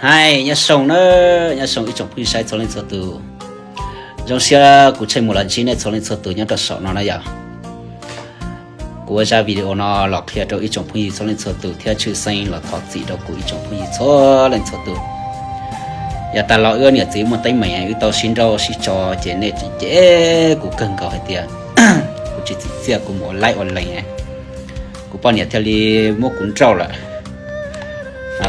Hais nyob zoo na, nyob zoo ib tsoom phooj ywg saib txhua leej txhua tus. Zoo siab kuv Tsheej Muas los ntsib nej txhua leej txhua tus nyob rau saum no na yom. Kuv ua zaj video no los qhia rau ib tsoom phooj ywg txhua leej txhua tus thiab tshwj xeeb los thov txim rau kuv ib tsoom phooj ywg txhua leej txhua tus. Yav tas los wb niam txiv muaj teeb meem wb tau sib nrauj sib tso ces nej cem kuv kawg nkaus hais tias kuv tsis txim txiaj kuv mus ua laib ua lees, kuv poj niam thiaj li muab kuv nrauj lawm.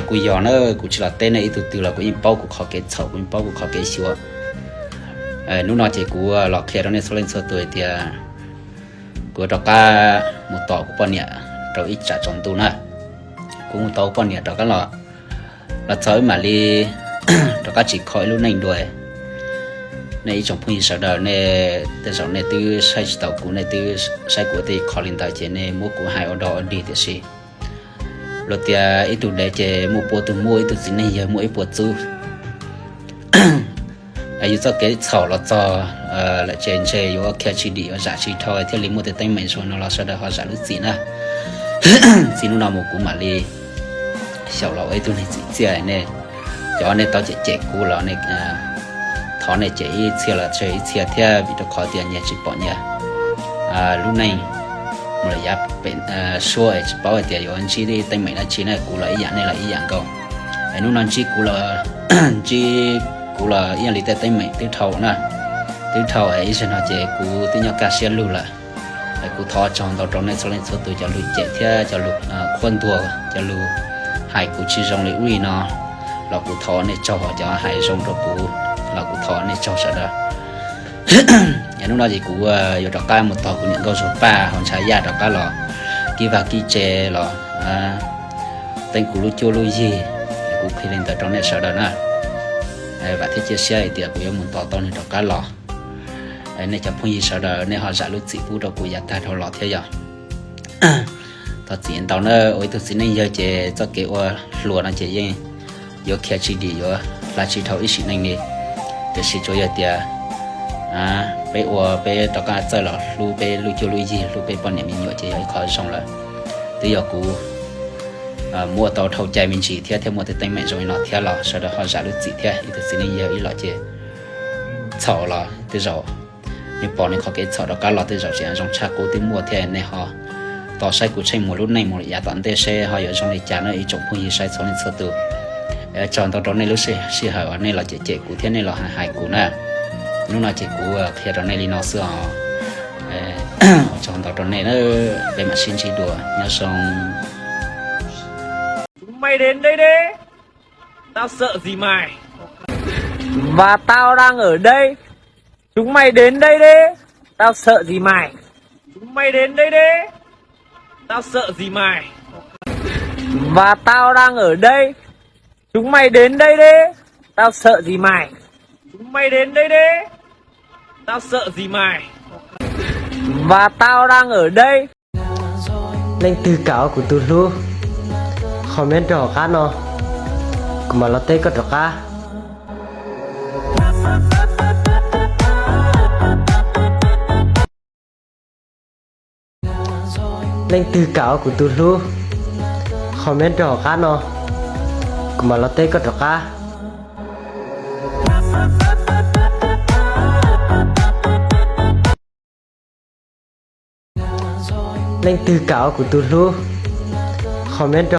Kuv yog na, kuv tsis los teb nej ib tug twg los kuv yeej paub kuv qhov kev txhaum, kuv yeej paub kuv qhov kev xyuam. Hnub no ces kuv los qhia rau nej txhua leej txhua tus hais tias kuv rov qab mus tos kuv poj niam rau ib tsam tsaus ntuj na. Kuv mus tos kuv poj niam rov qab los, los txog wb mam li rov qab tsim kho ib lub neej dua. Nej ib tsoom phooj ywg sawv daws, nej tej zaum nej twb saib tsis taus kuv, nej twb saib kuv tej qho li ntawd ces nej muab kuv hais ua dog ua dig tiam sis luag tias ib tug dev ces muaj pua tug muaj, ib tug txiv neej yawg muaj ib puas txub. Yus txoj kev txhaum los txog lawm ces ntshe yuav khiav tsis dim, yuav zam tsis dhau thiaj li muaj tej teeb meem zoo no los sawv daws ho zam lub txim na. Txij hnub no mus kuv mam li xyaum los ua ib tug neeg txim txiaj nej. Cov nej tau cem cem kuv los thov nej cem ib txhia los tseg ib txhia thiab, vim rau qhov tias nyias tsis pom nyias lub neej mus lawm yav pem suab es tsis paub hais tias yuav ntsib teeb meem dab tsi na. Kuv los ib yam, nej los ib yam nkaus. Es hnub no ntsib kuv los, ntsib kuv los ib yam li tej teeb meem twb dhau na, twb dhau es ib zaug no ces kuv twb nyob kaj siab lug lawm. Es kuv thov tsaug ntau rau nej txhua leej txhua tus cov lus cem thiab cov lus qhuab ntuas, cov lus hais kuv tsis zoo li ub li no los kuv thov nej tsaug, cov hais zoo rau kuv los kuv thov nej tsaug sawv daws. Es hnub no ces kuv yuav rov qab mus tos kuv niam nkauj Zuag Paj hauv Ntshav Yaj rov qab los kib vaj kib tse los teeb kuv lub cuab lub yig. Kuv qhia li ntawd rau nej sawv daws na. Vam thiab cia siab hais tias kuv yuav mus tos tau nws rov qab los. Nej cov phooj ywg sawv daws nej ho zam lub txim pub rau kuv yav tag dhau los thiab yom. Thov txim ntau na, ua ib tug txiv neej yawg ces txoj kev ua hluas no ces yeej yuav khiav tsis dim, yuav hla tsis dhau ib sim neej li. Tiam sis tsuas yog tias peb ua peb rov qab txawj los hlub peb lub cuab lub yig, hlub peb poj niam me nyuam ces yog ib qho zoo lawm. Twb yog kuv muaj tau dhau cai me ntsis thiab, thiab muaj tej teeb meem zoo li no thiab los sawv daws ho zam lub txim thiab. Ib tug txiv neej yawg ib los ces txhaum los tej zaum nws pom nws qhov kev txhaum rov qab los tej zaum tseem zoo tshaj qub twb muaj thiab. Nej ho tos saib kuv Tsheej Muas lub neej mus yav tom ntej seb ho yuav zoo li cas na ib tsoom phooj ywg saib txhua leej txhua tus. Tsaug ntau rau nej lub sij hawm uas nej los cem cem kuv thiab nej los hais hais kuv na. Hnub no ces kuv qhia rau nej li no xwb os. Ua tsaug ntau rau nej, peb mam sib ntsib dua, nyob zoo. Chúng mày đến đây đi, tao sợ gì mày. Và tao đang ở đây. Chúng mày đến đây đi, tao sợ gì mày. Chúng mày đến đây đi, tao sợ gì mày. Và tao đang ở đây. Chúng mày đến đây đi, tao sợ gì mày. Chúng mày đến đây đi, tao sợ gì mày. Và tao đang ở đây. Leej twg kam ua kuv tus hlub, comment rau hauv qab no, kuv mam los teb koj rov qab. Leej twg kam ua kuv tus hlub, comment rau hauv qab no, kuv mam los teb koj rov qab. Leej twg kam ua kuv tus hlub, comment rau